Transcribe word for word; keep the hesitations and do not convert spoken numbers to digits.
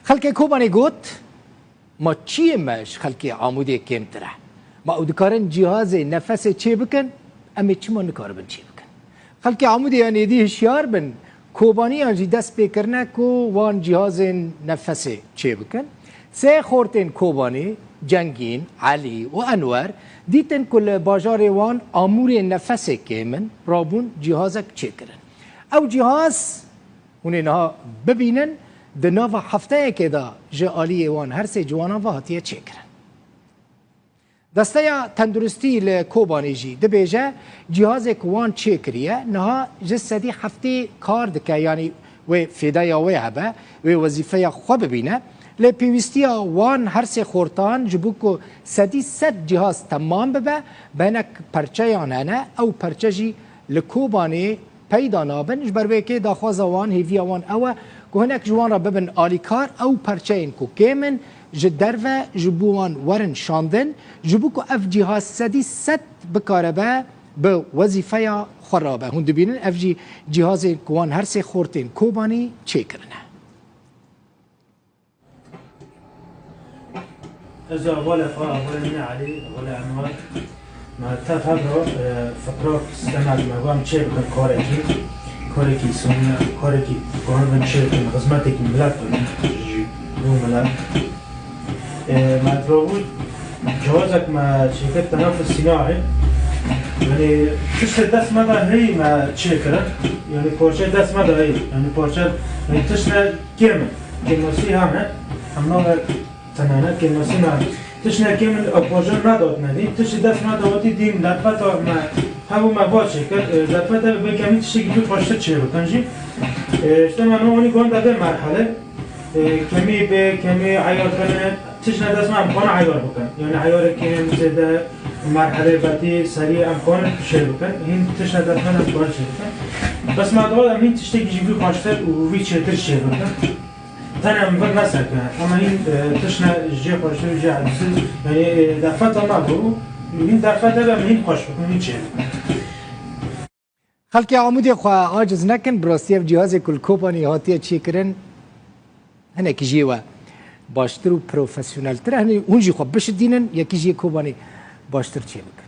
Xelkê Kobanê got, ma çiyê me ji xelkê Amûdê kêmtir e? Ma ew dikarin cîhazê nefesê çêbikin? Em ê çima nikaribin çêbikin? Xelkê Amûdê yan êdî hişyar bin, Kobaniyan jî dest pê kirine ku wan cîhazên nefesê çêbikin. Sê xortên Kobanê, Cengîn, Elî û Enwer, dîtin ku li bajarê wan amûrên nefesê kêm in, rabûn cîhazek çêkirin. Ew cîhaz hûn ê niha bibînin, di nava hefteyekê de ji aliyê wan her sê ciwanan ve hatiye çêkirin. Desteya Tenduristî li Kobanê jî dibêje, cîhazê ku wan çêkiriye, niha ji sedî heftê kar dike, yanî wê fêdeya wê hebe, wê wezîfeya xwe bibîne. Lê pêwîstiya wan her sê xortan ji bo ku sedî sed cîhaz temam bibe, benek perçeyan hene, ew perçe jî li Kobanê peyda nabin. Ji ber wê yekê daxwaza wan, hêviya wan ew e ku hinek ji wan re bibin alîkar, ew perçeyên ku kêm in ji derve ji bo wan werin şandin, ji bo ku ev cîhaz sedî sed bikare be bi wezîfeya xwe rabe. Hûn dibînin ev jî cîhazên ku wan her sê xortên Kobanî çêkirine. Ez û hevalê xwe, hevalê min e Elî, hevalê Enwer. Me tev hev re, e, fikra sistemek me got em çê bikin karekî, karekî sonî ye, karekî karibin çê bikin, xizmetekî milet bikin ji bo milet. E, me diravû cihazek me çêkir tenafus sînahê. Yanî tiştê dest me de heyî me çêkirin. Yanî parçeyê dest me de heyî. Yanî parçe, yanî tiştê kêm in. Kêmasî hene. Em nave tenane kêmasî me. Tiştê kêm in, ew parçe nedatine dî. Tiştê dest me de hatî dîn derfeta me. Hevû me va çêkir. E, derfeta bi kemî tiştekî pir xweştir çê bikin jî. E, işte me no onî gonda vê merhele. E, kemî bi kemî eyar kirin. Tiştê dest me em kanin eyar bikin. Yanî eyarê kêm zêde merhele betî serî em kanin çê bikin. Hîn tiştê dest me em kanin çê bikin. Bes me dihat em hîn tiştekî ji vî xweştir û vî çêtir çê bikin. Tenê em vir nesekine. Ama hîn, e, tiştê jê xweştir û jê erdîsiz. Yanî, e, derfeta me bû. Hîn derfeta em hîn xweş bikin, hîn çê bikin. Xelkê Amûdê xwe aciz nekin, bi rastî ev cîhazê ku li Kobanî hatiye çêkirin, hinekî jê we baştir û profesyoneltir e. Hinî hûn jî xwe bişidînin, yekî jê Kobanî baştir çêbikin.